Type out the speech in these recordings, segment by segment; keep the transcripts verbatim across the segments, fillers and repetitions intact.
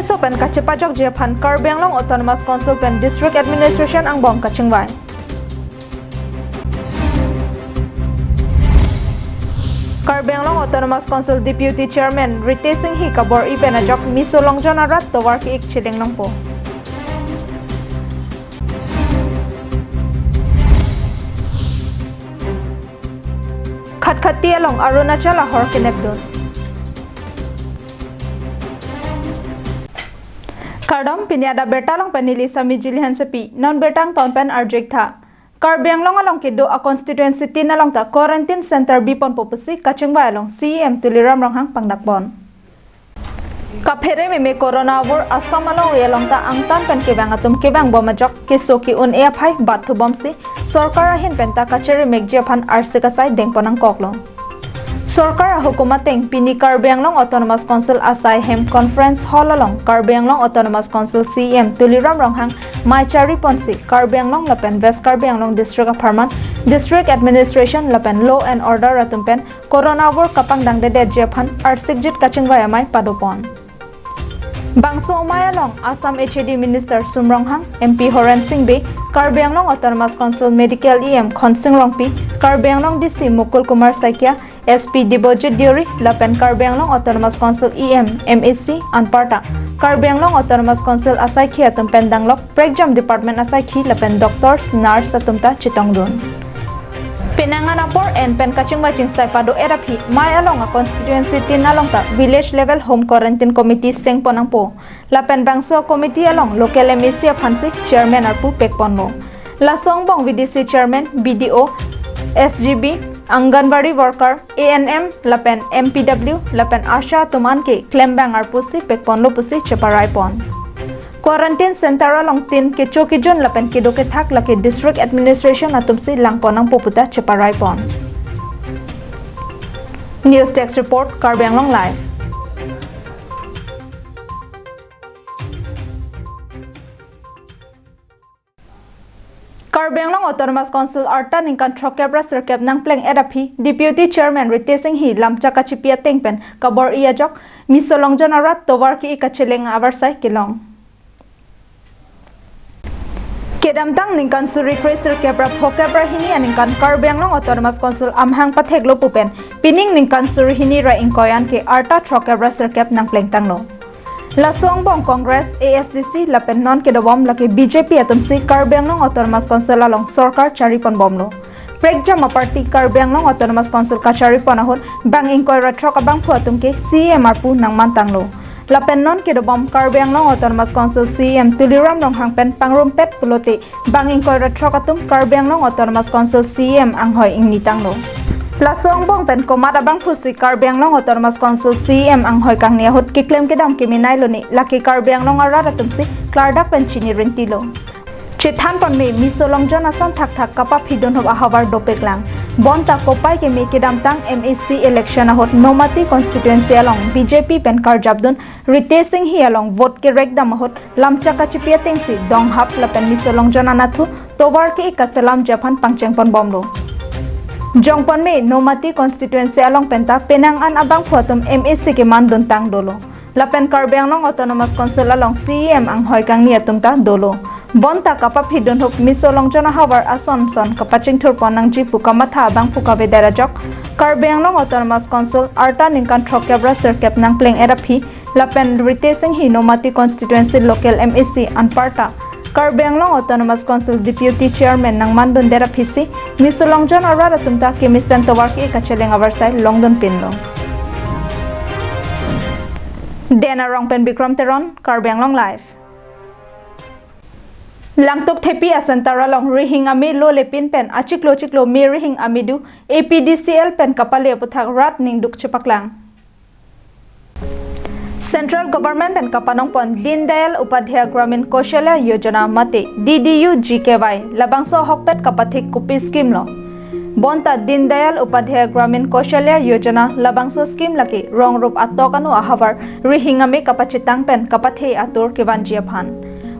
So pen kachepajokji aphan Karbi Anglong Autonomous Council pen District Administration angbong kachingvai. Karbi Anglong Autonomous Council Deputy Chairman Ritesh Enghi kabor-i pen ajok Miso Longjon arat tovar ke-ik cheleng longpo. Khatkhati along Arunachal ahor kenepdun. Kardom, pini adap birta along pen neli Sami Jili Hansepi, non birta angton pen arju-ik tha. Karbi Anglong along kedo a constituency tin along ta quarantine center biponpo pusi kachingvai along C E M Tuliram Ronghang pangdakpon. Kaphere meme corona avur Assam alongri along ta angtan pen kevang atum kevangbom ajok keso ke-un-e aphai bathubomsi sorkar ahin pen ta kacheremekji aphan arsik asai dengpon nangkoklo. Sorkar ahukum ateng pini Karbi Anglong Autonomous Council asai hem Conference Hall along Karbi Anglong Autonomous Council C E M Tuliram Ronghang mei chariponsi Karbi Anglong lapen West Karbi Anglong District apharman District Administration lapen Law and Order atum pen corona avur kapangdangdedetji aphan arsikjit kachingvai amei padopon. Bangso amei along Assam H A D Minister Sum Ronghang, M P Horen Sing Bey, Karbi Anglong Autonomous Council Medical E M Khonsing Rongpi, Karbi Anglong D C Mukul Kumar Saikia, S P Debojit Deuri, lapen Karbi Anglong Autonomous Council E M, M A C anparta Karbi Anglong Autonomous Council asaikhi atum pen danglok prekjam department asaikhi lapen doctors, nurse atum ta chetongdun. Penang an apor en pen kachingvai chingsai pado-et aphi mei along a constituency tin along ta village level home quarantine committee sengpon nangpo. Lapen bangso committee along local M A C aphansi chairman arpu pekponlo. Laso angbong V D C chairman, B D O, S G B, Anganwadi worker, A N M lapen M P W lapen ASHA atum an ke klembang arpusi pekponlo pusi cheparaipon. Quarantine center along tin kecho kejun lapen kedo kethak lake District Administration atumsi langpon nangpo pu ta cheparaipon. News Desk Report, Karbi Anglong Live. Karbi Anglong Autonomous Council arta ningkan throkkep ra sirkep nangpleng-et aphi Deputy Chairman Ritesh Enghi lamchak kachipi ateng pen kabor-i ajok Miso Longjon arat tovar ke-ik kacheleng avarsai kelong. Kedamtang ningkan suri kre sirkep ra phokep ra hini aningkan Karbi Anglong Autonomous Council amahang patheklo pu pen pining ningkan suri hini ra ingkoi an ke arta throkkep ra sirkep nangplengtanglo. Laso angbong Congress, A S D C lapen non kedobom lake B J P atumsi Karbi Anglong Autonomous Council along sorkar chariponbomlo. Prekjam aparty Karbi Anglong Autonomous Council kacharipon ahut bang ingkoi ra throk abangphu atum ke C E M arpu nangmantanglo. Lapen non kedobom Karbi Anglong Autonomous Council C E M Tuliram Ronghang pen pangrumpet pulote bang ingkoi ra throk atum Karbi Anglong Autonomous Council C E M anghoi ingnitanglo. Laso angbong pen komat abangphusi Karbi Anglong Autonomous Council C E M anghoi kangni ahut keklem kedam kemenailo ne, lake Karbi Anglong arat atumsi klardak pen chini rintilo. Chethanpon me, Miso Longjon ason thakthak kapaphidunhup ahavar dopiklang. Bonta kopai keme kedamtang M A C election ahut Nomati constituency along B J P pen karjapdun Ritesh Enghi along vote kerekdam ahut lamchak kachipi atengsi donghap lapen Miso Longjon anatthu tovar ke-ik kaselamji aphan pangchengponbomlo. Jongpon me, Nomati constituency along penta penang an abangphu atum M A C kemanduntang dolo. Lapen Karbi Anglong Autonomous Council along C E M anghoi kangni atum ta dolo. Bonta kapaphidunhup Miso Longjon ahavar ason son kapachingthurpon nangji pu kamatha abangphu kavedet ajok Karbi Anglong Autonomous Council arta ningkan throkkep ra sirkep nangpleng-et aphi lapen Ritesh Enghi Nomati constituency local M A C anparta Karbi Anglong Autonomous Council Deputy Chairman nangmandundet aphisi Miso Longjon arat atum ta kemesen tovar ke-ik kacheleng avarsai longdunpinlo. Den Arong pen Bikram Teron, Karbi Anglong Live. Langtuk Thepi a-center along rihing ame lo lepin pen achiklo chiklo me rihing ame do A P D C L pen kapale aputhak rat ningduk chepaklang. Central Government pen kapanongpon Deen Dayal Upadhyaya Gramin Kaushalya Yojana mate D D U G K Y labangso ahokpet kapathik kopi scheme lo. Bonta Deen Dayal Upadhyaya Gramin Kaushalya Yojana labangso scheme lake rong rup atok anu ahavar rihing ame kapachetang pen kapathe atur kevanji aphan.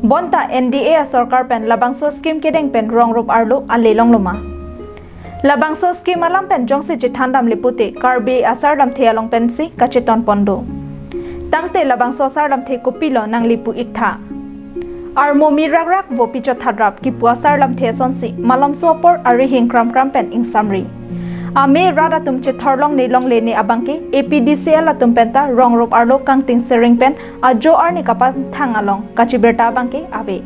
Bonta N D A asorkar pen labangso scheme kedeng pen rong rup arlo ale longloma. Labangso scheme alam pen jongsi chethandam le pute Karbi asar lamthe along pensi kachetonpon do. Tangte labangso asar lamthe kopilo nangli pu iktha. Armo mi rakrak vo pi chothadrap kipu asar lamthe asonsi malomso apor ari hing kramkram pen ingsamri. Ame rat atum chethorlongne longlene abangke A P D C L atum penta rong rup arlo kangting sering pen ajo arni kapathang along kachibirta abangke ave.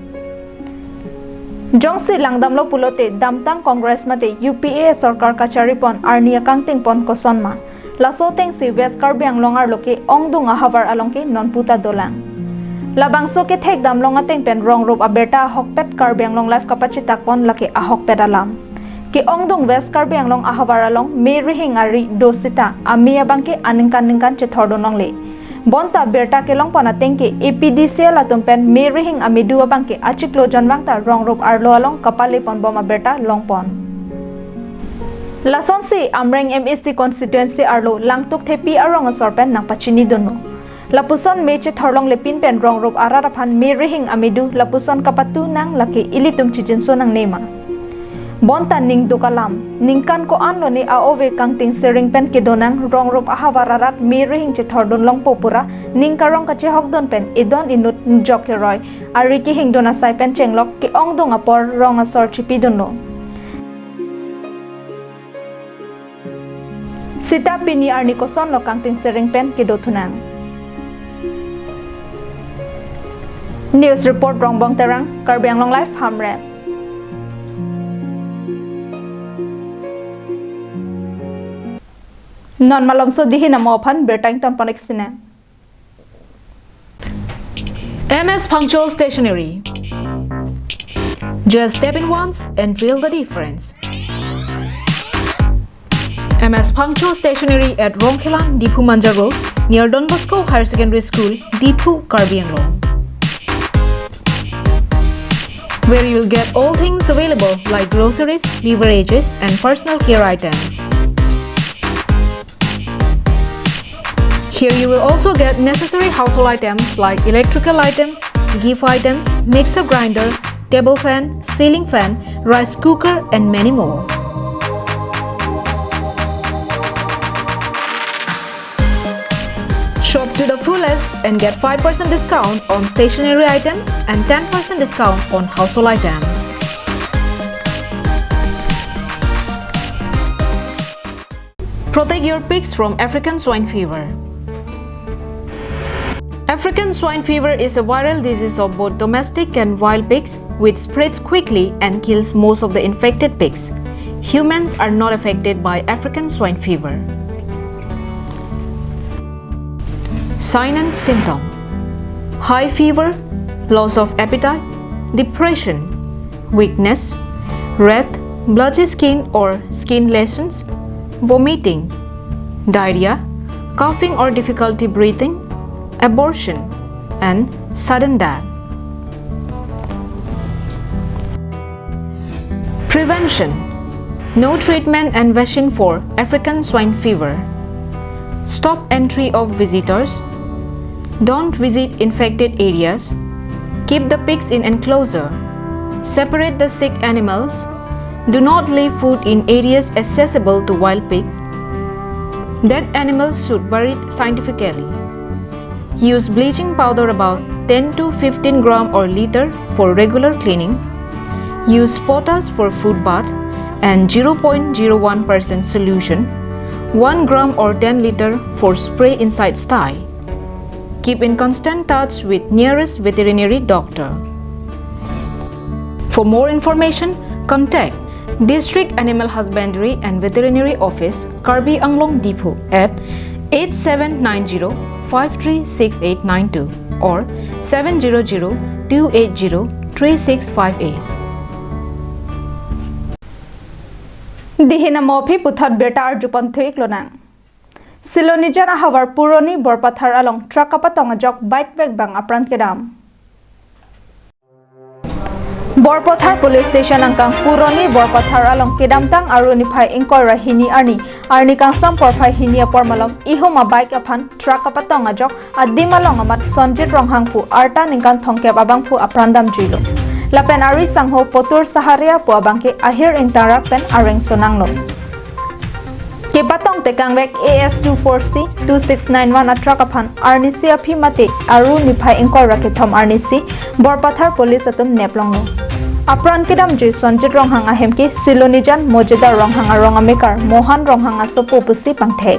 Jongsi langdamlo pulote damtang Congress mate U P A sorkar kacharipon arni akangting pon kosonma. Laso atengsi West Karbi Anglong arlo ke-ongdung ahavar along ke nonputa dolang. Labangso kethek damlong ateng pen rong rup abirta ahokpet Karbi Anglong Live kapachitakpon lake ahokpet alam. Ke-ongdung West Karbi Anglong ahavar along me rihing ari do sita ame abangke aningkan ningkan chethordun longle. Bonta birta kelongpon atengke A P D C L atum pen me rihing ame do abangke achiklo jonvang ta rong rup arlo along kapaleponbom abirta longpon. Lasonsi Amreng M A C constituency arlo Langtuk Thepi arong asor pen nangpachinidunlo. Lapuson me chethorlongle pin pen rong rup arat aphan me rihing ame do lapuson kapatu nang lake ilitum chijinso nangnema. Bonta ningduk alam, ningkan ko-an lone a-ove kangting sering pen kedonang rong rup ahavar arat me rihing chethordun longpo pura ning karong kachehokdun pen edon inut njok keroi ari kehingdun asai pen chenglok ke-ongdung apor rong asor chipidunlo. Sita pini arni kosonlo kangting sering pen kedothunang. News report Rongbong Terang, Karbi Anglong Live, Hamren. Non malomso dihin amo aphan birta ingtonpon-ik sinang. M S Phangcho Stationery. Just step in once and feel the difference. M S Phangcho Stationery at Rongkhelan, Diphu Manja Road, near Don Bosco Higher Secondary School, Diphu, Karbi Anglong. Where you'll get all things available like groceries, beverages, and personal care items. Here you will also get necessary household items like electrical items, gift items, mixer grinder, table fan, ceiling fan, rice cooker, and many more. Shop to the fullest and get five percent discount on stationery items and ten percent discount on household items. Protect your pigs from African swine fever. African swine fever is a viral disease of both domestic and wild pigs, which spreads quickly and kills most of the infected pigs. Humans are not affected by African swine fever. Sign and symptom: high fever, loss of appetite, depression, weakness, red, blotchy skin or skin lesions, vomiting, diarrhea, coughing or difficulty breathing, abortion, and sudden death. Prevention: no treatment and vaccine for African swine fever. Stop entry of visitors. Don't visit infected areas. Keep the pigs in enclosure. Separate the sick animals. Do not leave food in areas accessible to wild pigs. Dead animals should buried scientifically. Use bleaching powder about ten to fifteen gram or liter for regular cleaning. Use potash for food bath and zero point zero one percent solution, one gram or ten liter for spray inside sty. Keep in constant touch with nearest veterinary doctor. For more information, contact District Animal Husbandry and Veterinary Office, Karbi Anglong Diphu at eight seven nine zero five three six eight nine two or seven zero zero two eight zero three six five eight. Dihin amo aphi puthot birta arjupon thu-ik lonang. Silonijan ahavar Puroni Borpathar along truck kapatong ajok bike vekbang apran kedam. Borpathar Police Station angkang Puroni Borpathar along kedamtang Aru niphai ingkoi ra hini arni, arni kangsam porphai hini apor malom ihum a-bike aphan truck kapatong ajok adim along amat Sonjit Ronghang pu arta ningkan thomkep abangphu apran damjuilo. Lapen ari sangho Potur Saharia pu abangke ahir ingtangrak pen areng sonanglo. Ke Patong tekangvek A S two four C two six nine one a truck aphan arnisi aphi mate Aru niphai ingkoi ra kethom arnisi Borpathar police atum neplonglo. Apran kedamjui Sonjit Ronghang ahem ke Silonijan Mojidar Ronghang arong amekar Mohan Ronghang asopo pusi pangthek.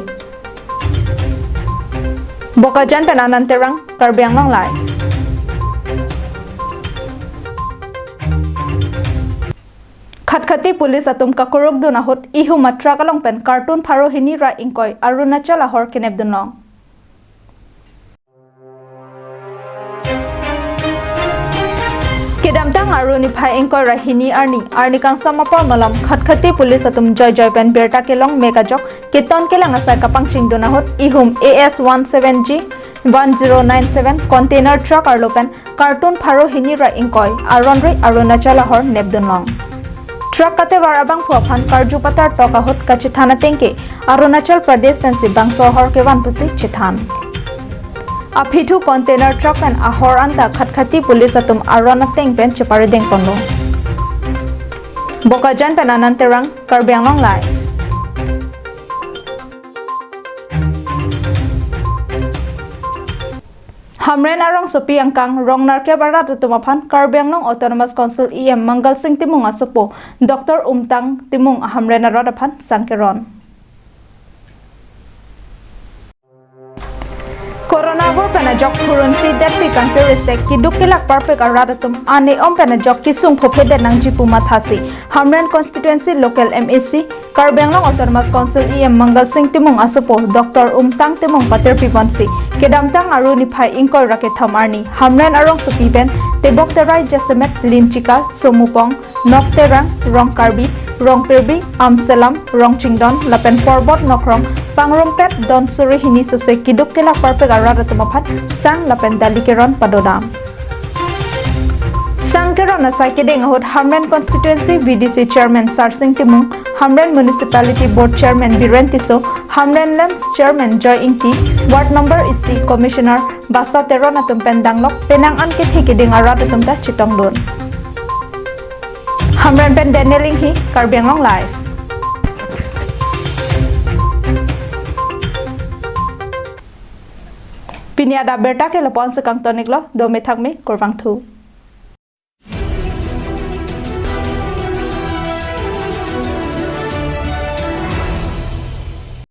Bokajan pen Anand Terang, Karbi Anglong Live. Khatkhati police atum kakurukdun ahut ihum a truck along pen carton pharo hini ra ingkoi Arunachal ahor kenepdunlong. Kedamtang Aru niphai ingkoi ra hini arni, arni kangsam apor malom Khatkhati police atum joijoi pen birta kelong mek ajok keton kelang asai kapangchingdun ahut ihum A S one seven G one zero nine seven container truck arlo pen carton pharo hini ra ingkoi aron ri Arunachal ahor nepdunlong. Truck katevar abangphu aphan karju patar tok ahut kachethan ateng ke Arunachal Pradesh pensi bangso ahor kevan pusi chethan. Aphi thu container truck pen ahor anta Khatkhati police atum aron ateng pen cheparideng ponlo. Bokajan pen Anand Terang, Karbi Anglong Live. Hamren arongsopi angkang rong nerkep arat atum aphan Karbi Anglong Autonomous Council E M Mangal Sing Timung asopo Doctor Umtang Timung Hamren arat aphan sangkeron. Corona bor pen ajok phurun pidetpi kangkiri sek kiduk kelak parpek arat atum ane om pen ajok kisung phophedet nangji pu mathasi Hamren constituency local M A C Karbi Anglong Autonomous Council E M Mangal Sing Timung asopo Doctor Umtang Timung patirpi ponsi kedamtang Aru niphai ingkoi ra kethom arni Hamren arongsopi pen tebok terai jasemet Linchika, Somupong, Nok Terang, Rong Karbi, Rong Pirbi, Amselam, Rong Chingdon lapen Porbot Nokrong pangrumpet don suri hini sose kiduk kelak parpek arat atum aphan sang lapen dali keron padodam. Sangkeron asai kedeng ahut Hamren Constituency V D C Chairman Sarsing Timung, Hamren Municipality Board Chairman Biren Tisso, Hamren LAMPS Chairman Joy Ingti, Ward Number isi Commissioner Basa Teron atum pen danglok penang an kethe keding arat atum ta chetongdun. Hamren pen Daniel Inghi, Karbi Anglong Live. Pini adap birta ke lapu-an si kangtoniklo, dome thakme, kurvangthu.